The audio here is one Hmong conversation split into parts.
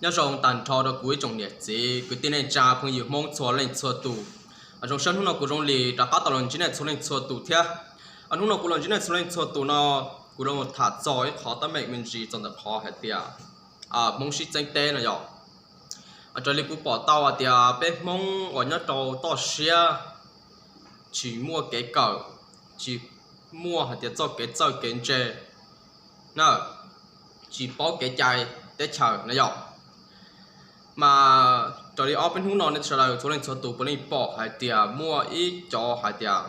Nyob zoo tag nrho rau kuv ib tsoom niam txiv kwv tij neej tsa phooj ywg Hmoob txhua leej txhua tus. Zoo siab hnub no kuv zoo li rov qab tau los ntsib nej txhua leej txhua tus thiab. Hnub no kuv los ntsib nej txhua leej txhua tus no, kuv los tham txog ib qhov teeb meem me ntsis txog ntawm qhov hais tias Hmoob sib txeeb teb no yog. Raws li kuv pom tau hais tias peb Hmoob uas nyob rau toj siab tsis muaj kev kawm, tsis muaj hais tias txoj kev txawj kev ntse na, tsis paub kev cai teb chaws na yog. Mas raws li ob peb hnub no nej sawv daws txhua leej txhua tus puav leej pom hais tias muaj ib cov hais tias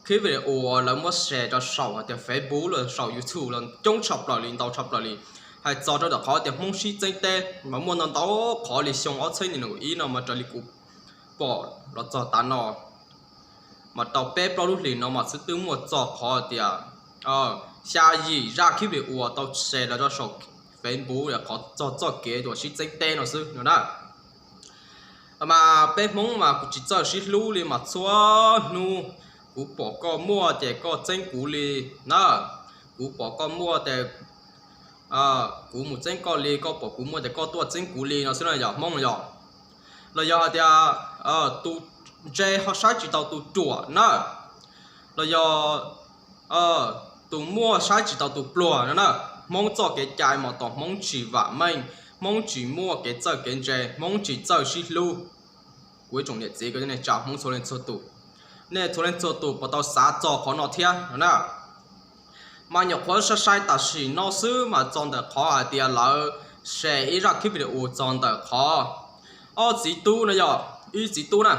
khib video uas lawv muab share rau saum hais tias Facebook los saum YouTube los coob tshaj plaws li, ntau tshaj plaws li, hais txog rau ntawm qhov tias Hmoob sib txeeb teb mas muaj ntau ntau qhov li xyoo ob txhiab nees nkaum ib no mas raws li kuv pom los txog tav no mas tau peb plaub lub hlis no mas xwb twb muaj txog qhov tias xya yim zaj khib video uas tau share los rau saum Facebook qhov txog txoj kev uas sib txeeb teb no xwb no na. Mas peb Hmoob mas kuv tsis txawj sib hlub li mas txhua hnub kuv pom koj muaj ces koj txeeb kuv li na, kuv pom koj muaj ces kuv mus txeeb koj li, koj pom kuv muaj ces koj tuaj txeeb kuv li no xwb na yog Hmoob no yog. Los yog hais tias tus ntse ho saib tsis taus tus ruam na, los yog tus muaj saib tsis taus tus pluag no na. Hmoob txoj kev cai mas tos Hmoob tsis vam meej, Hmoob tsis muaj kev txawj kev ntse, Hmoob tsis txawj sib hlub. Kuv ib tsoom niam txiv kwv tij neej tsa Hmoob txhua leej txhua tus, nej txhua leej txhua tus puas tau xav txog qhov no thiab no na? Mas nyuam qhuav sai sai tam sim no xwb mas txog ntawm qhov hais tias lawv share ib zaj khib video txog ntawm qhov ob txiv tub no yog, ib txiv tub na,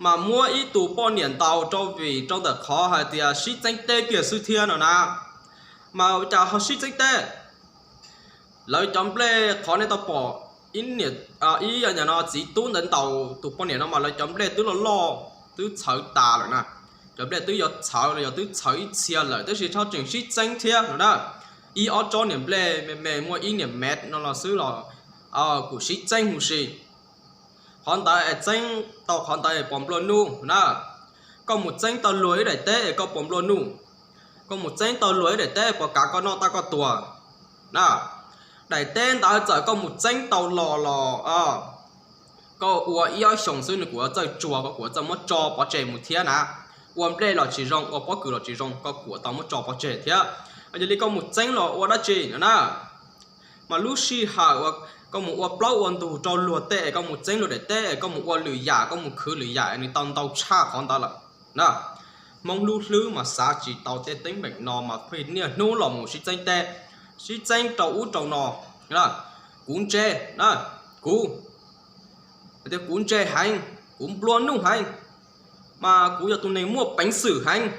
mas muab ib tug poj niam ntaus rau vim rau ntawm qhov hais tias sib txeeb teb kiag xwb thiab no na. Mas ua cas ho sib txeeb teb? Lawv cov nplej qhov nej tau pom ib, ib no txiv tub ntawd ntaus tus poj niam no mas lawv cov nplej twb loj loj, twb txhawv tas lawm na. Cov nplej twb yuav txhawv los yog twb txhawv ib txhia lawm tab sis tseem sib txeeb thiab no na. Ib ob tsob niam nplej me me muaj ib niam mev no los xwb los kuj sib txeeb huv si. Qhov ntawd es txeeb tau qhov ntawd es puas nplua nuj na? Koj mus txeeb tau luag ib daim teb es koj puas nplua nuj? Koj mus txeeb tau luag ib daim teb puas kav koj noj tab koj tuag na? Daim teb ntawd txawm koj mus txeeb tau los los koj ua ib ob xyoos xwb nws kuj yuav txawj tsuag, koj kuj yuav txawj muab tso pov tseg mus thiab na. Ua nplej los tsis zoo, ua pob kws los tsis zoo, koj kuj yuav tau muab tso pov tseg thiab. Yog li koj mus txeeb los ua dab tsi no na? Mas lub sij hawm uas koj mus ua plaub ua ntug rau luag tej es koj mus txeeb luag daim teb es koj mus ua lwm yam, koj mus khwv lwm yam es nws tau ntau tshaj qhov ntawd lawm na. Hmoob lub hlwb mas xav tsis tau tej teeb meem no mas pheej niaj hnub los mus sib txeeb teb, sib txeeb rau ub rau no. Kuv ntse na, kuv, kuv ntse heev, kuv nplua nuj heev, mas kuv yog tus neeg muaj peev xwm heev.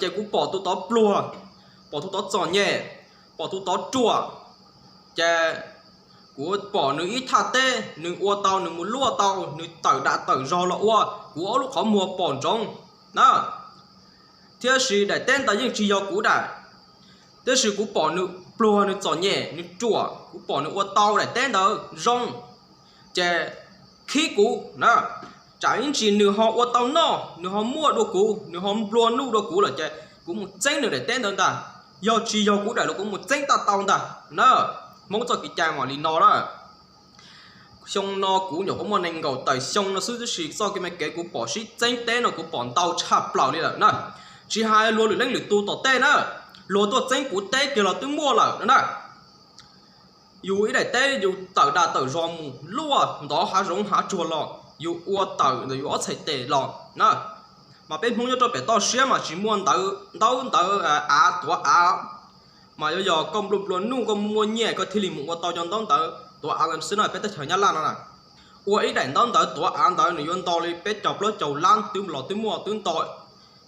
Ces kuv pom tus tod pluag, pom tus tod txom nyem, pom tus tod ruam, ces kuv pom nws ib thaj teb nws ua tau, nws mus luaj tau, nws tawm dag tawm zog los ua, kuv ob lub qhov muag pom ntsoov na. Tiam sis daim teb ntawd yeej tsis yog kuv daim, tiam sis kuv pom nws pluag, nws txom nyem, nws ruam, kuv pom nws ua tau daim teb ntawd zoo, ces khib kuv na. Tsam ib ntsis nws ho ua tau noj, nws ho muaj dua kuv, nws ho nplua nuj dua kuv lawm ces kuv mus txeeb nws daim teb ntawd ntag. Yog tsis yog kuv daim los kuv mus txeeb tau tau ntag na. Hmoob txoj kev cai mas li no na. Xyoo no kuv nyuam qhuav muaj nees nkaum tawm xyoo no xwb tab sis txoj kev me kev kuv pom sib txeeb teb no kuv pom ntau tshaj plaws li lawm na. Tsis hais luag lwm leej lwm tus tom tej na, luag tuaj txeeb kuv teb kiag los twb muaj lawm no na. Yus ib daim teb yus tawm dag tawm zog mus luaj ntov hav zoov hav tsuag los yus ua tawm ntawm yus ob txhais tes los na. Mas peb Hmoob nyob rau pem toj siab mas tsis muaj ntaub ntawv av tuav av, mas yuav yog koj nplua nplua nuj koj muaj nyiaj koj thiaj li mus ua tau cov ntaub ntawv tuav av ntawd xwb no. Peb teb chaws Nyab Laj no na, ua ib daim ntaub ntawv tuav av ntawd nws yuav nto li peb caug plaub caug lab twb los twb muaj, twb nto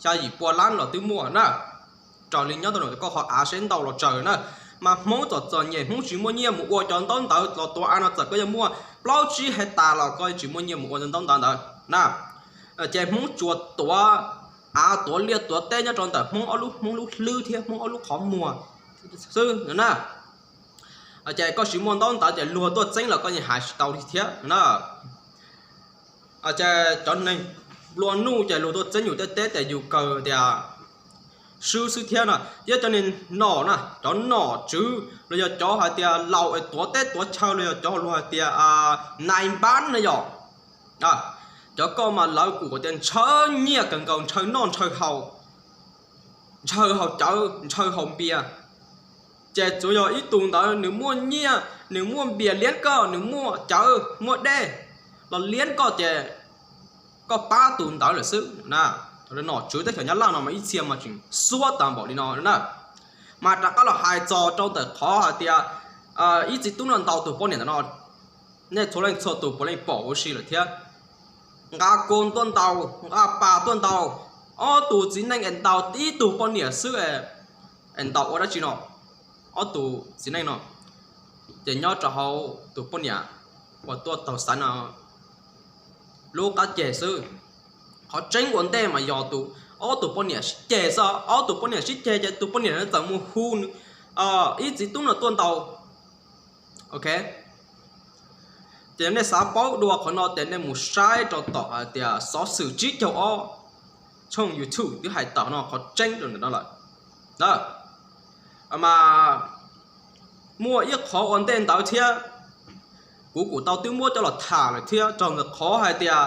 xya yim pua lab los twb muaj na. Raws li nyob tau no koj qhov av seb ntau los tsawg na. Mas Hmoob txom txom nyem Hmoob tsis muaj nyiaj mus ua cov ntaub ntawv los tuav av no txawm koj yuav muaj plaub tsib hais tas los koj tsis muaj nyiaj mus ua ntaub ntawv ntawd na. Ces Hmoob tsuas tuav av tuav liaj tuav teb nyob rau ntawm Hmoob ob lub, Hmoob lub hlwb thiab Hmoob ob lub qhov muag xwb na. Ces koj tsis muaj ntaub ntawv ces luag tuaj txeeb los koj yeej hais tsis tau li thiab na. Ces cov neeg nplua nuj ces luag tuaj txeeb yus tej teb ces yus kawg tias swb xwb thiab no. Thiab cov niag nom na, cov nom tswv los yog cov hais tias laus es tuav teb tuav chaw los yog cov luag hais tias nai npab no yog cov koj mas lawv kuj tias ntshaw nyiaj kawg nkaus, ntshaw noj ntshaw haus, ntshaw haus cawv ntshaw haus npias. Ces tsuas yog ib tug ntawd nws muaj nyiaj, nws muaj npias liab koj, nws muaj cawv muaj dej los liab koj ces koj pab tus ntawd lawm xwb na. Nom tswv teb chaws Nyab Laj no mas ib txhia mas tseem xuab tas npaum li no na. Mas rov qab los hais txog rau ntawm qhov hais tias ib txiv tub no ntaus tus poj niam ntawm no, nej txhua leej txhua tus puav leej pom huv si lawm thiab. Nqa kos tuaj ntaus, nqa pas tuaj ntaus, ob tug txiv neej es ntaus ib tug poj niam xwb es ntaus ua dab tsi no? Ob tug txiv neej no ces nyob rau hauv tus poj niam uas tuaj taug xaiv no lub qab ceg xwb. Qhov tseeb ua ntej mas yog tus, ob tug poj niam sib ceg xwb, ob tug poj niam sib ceg ces tus poj niam no txawm mus hu ib txiv tub no tuaj ntaus. Ok, ces nej xav paub dua qhov no ces nej mus saib rau tom hais tias xov xwm tsib caug ob tshooj YouTube twb hais tawm no qhov tseeb rau ntawm no lawm. Mas muaj ib qhov ua ntej ntawd thiab, kuv kuj tau twb muab coj los tham lawm thiab, raug ntawm qhov hais tias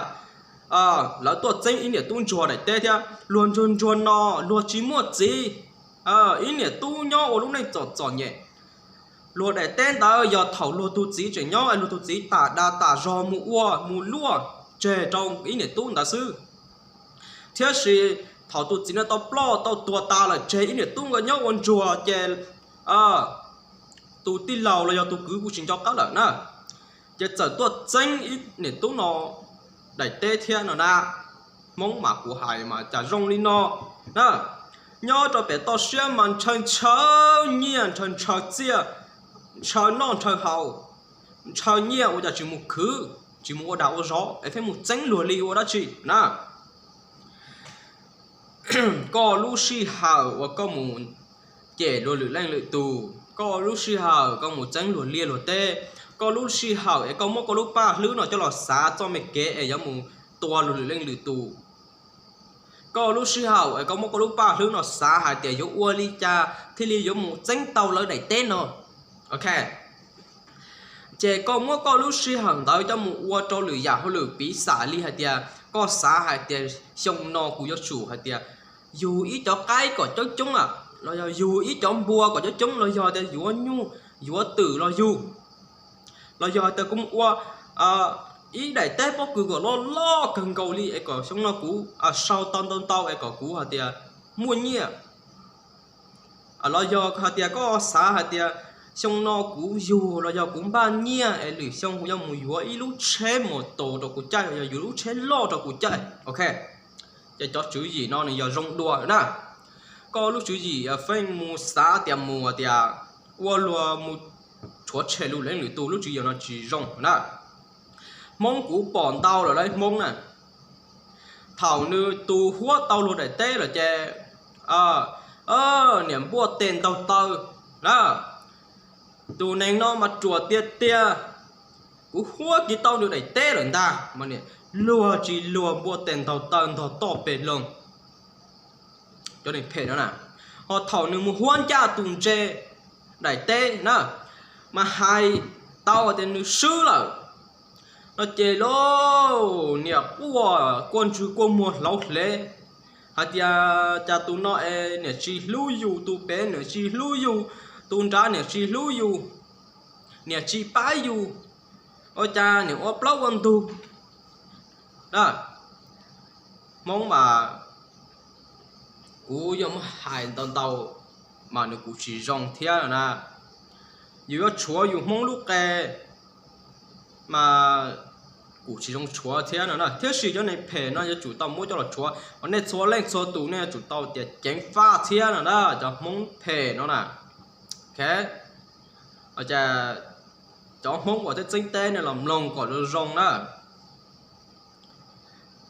lawv tuaj txeeb ib niam tub ntsuag daim teb thiab. Luag ntsuag ntsuag no luag tsis muaj txiv, ib niam tub nyob ua lub neej txom txom nyem. Luag daim teb ntawd yog thaum luag tus txiv tseem nyob es luag tus txiv tam dag tam zog mus ua mus luaj tseg rau ib niam tub ntawd xwb. Thiab sis thaum tus txiv no tau ploj tau tuag tas lawm tseg ib niam tub nkaus nyob ua ntsuag ces tus tij laug los yog tus kwv kuj tsis nco qab lawm na, ces txawm tuaj txeeb ib niam tub no daim teb thiab no na. Hmoob mas kuv hais mas cas zoo li no na. Nyob rau pem toj siab mas ntshaw ntshaw nyiaj, ntshaw ntshaw txiaj, ntshaw noj ntshaw haus, ntshaw nyiaj ua cas tsis mus khwv, tsis mus ua dag ua zog es pheej mus txeeb luag li ua dab tsi na? Koj lub sij hawm uas koj mus cem luag lwm leej lwm tus, koj lub sij hawm koj mus txeeb luag liaj luag teb, koj lub sij hawm es koj muab koj lub paj hlwb no coj los xav txoj me kev es yuav mus tua luag lwm leej lwm tus, koj lub sij hawm es koj muab koj lub paj hlwb no xav hais tias yuav ua li cas thiaj li yuav mus txeeb tau lawv daim teb no. Ok, ces koj muab koj lub sij hawm ntawd coj mus ua rau lwm yam hauj lwm, piv xam li hais tias koj xav hais tias xyoo no kuv yuav tsum hais tias yug ib cov qaib kom coob coob a, los yog yug ib cov npua kom coob coob, los yog tias yuav nyuj yuav twm los yug, los yog hais tias kuv mus ua ib daim teb pob kws kom loj loj kawg nkaus li es kom xyoo no kuv sau tau ntau ntau es kom kuv hais tias muaj nyiaj. Los yog hais tias koj xav hais tias xyoo no kuv yug los yog kuv npaj nyiaj es lwm xyoo kuv yuav mus yuav ib lub tsheb mos tos rau kuv caij los yog yuav lub tsheb loj rau kuv caij. Ok, ces cov tswv yim no nws yog zoo dua na. Koj lub tswv yim feej mus xav tias mus tias ua luag mus rhuav tshem luag lwm leej lwm tus, lub tswv yim no tsis zoo na. Hmoob kuv pom ntau lawm lauj, Hmoob na, thaum nws tus huab tau luag daim teb lawm ces niam npuaj tes ntaug taw na, tus neeg no mas ruam tiag tiag, kuv huab kiag tau nws daim teb lawm ntag, luag tsis luag npuaj tes ntaug taw ntog toj pes loo. Cov neeg phem no na, ho thaum nws mus huab ncaj tus ntse daim teb na, mas hais tau tias nws swb lawm no ces lauj, niam quaj quaj ntswg quaj muag hlauv hlev hais tias cas tus no es niam tsis hlub yus, tus pem niam tsis hlub yus, tus nrad niam tsis hlub yus, niam tsis pab yus, ua cas niam ua plaub ua ntug na. Hmoob mas kuv yuav muab hais ntau ntau mas nws kuj tsis zoo thiab na. Yus yuav tshuav yus Hmoob lub qe mas kuj tsis zoo tshuav thiab no na. Thiab sis cov neeg phem no yuav tsum tau muab coj los tshuav, ho nej txhua leej txhua tus nej yuav tsum tau tias ceev faj thiab no na, cov Hmoob phem no na. Ok, cov Hmoob uas teb txeeb teb nej los mloog kom zoo zoo na.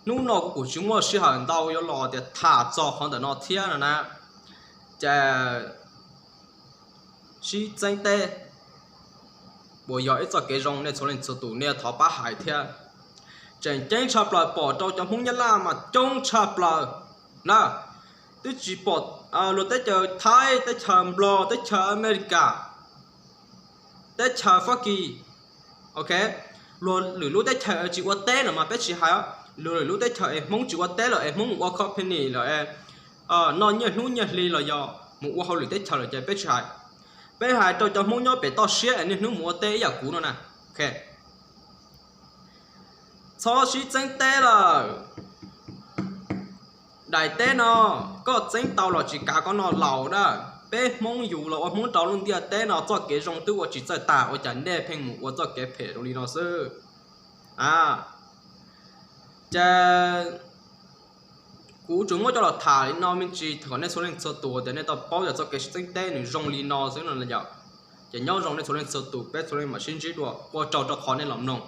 Hnub no kuv kuj tsis muaj sij hawm ntau yuav los tias tham txog qhov ntawm no thiab no na. Ces sib txeeb teb puas yog ib txoj kev zoo, nej txhua leej txhua tus nej thov pab hais thiab. Tseem ceeb tshaj plaws pom rau cov Hmoob Nyab Laj mas coob tshaj plaws na. Twb tsis pom luag teb chaws Thaib, teb chaws Nplog, teb chaws Amelikas, teb chaws Fab Kis, ok, luag lwm lub teb chaws tsis ua teb los mas peb tsis hais. Luag lwm lub teb chaws es Hmoob tsis ua teb lawm es Hmoob mus ua company lawm, noj nyiaj hnub nyiaj hli los yog mus ua hauj lwm teb chaws lawm ces peb tsis hais. Peb hais rau cov Hmoob nyob pem toj siab es niaj hnub mus ua teb ib yam kuv no na. Txhob sib txeeb teb lawm. Daim teb no koj txeeb tau los tsis kav koj noj laus na. Peb Hmoob yus los ua Hmoob rau lub ntiaj teb no txoj kev zoo twb ua tsis txawj tag ua cas nej pheej mus ua txoj kev phem rau li no xwb. Ces kuv tsuas muab coj los tham li no me ntsis kom nej txhua leej txhua tus tias nej tau paub tias txoj kev sib txeeb teb nws zoo li no xwb no yom. Ces nyob zoo nej txhua leej txhua tus, peb txhua leej mam sib ntsib dua, ua tsaug rau qhov nej los mloog.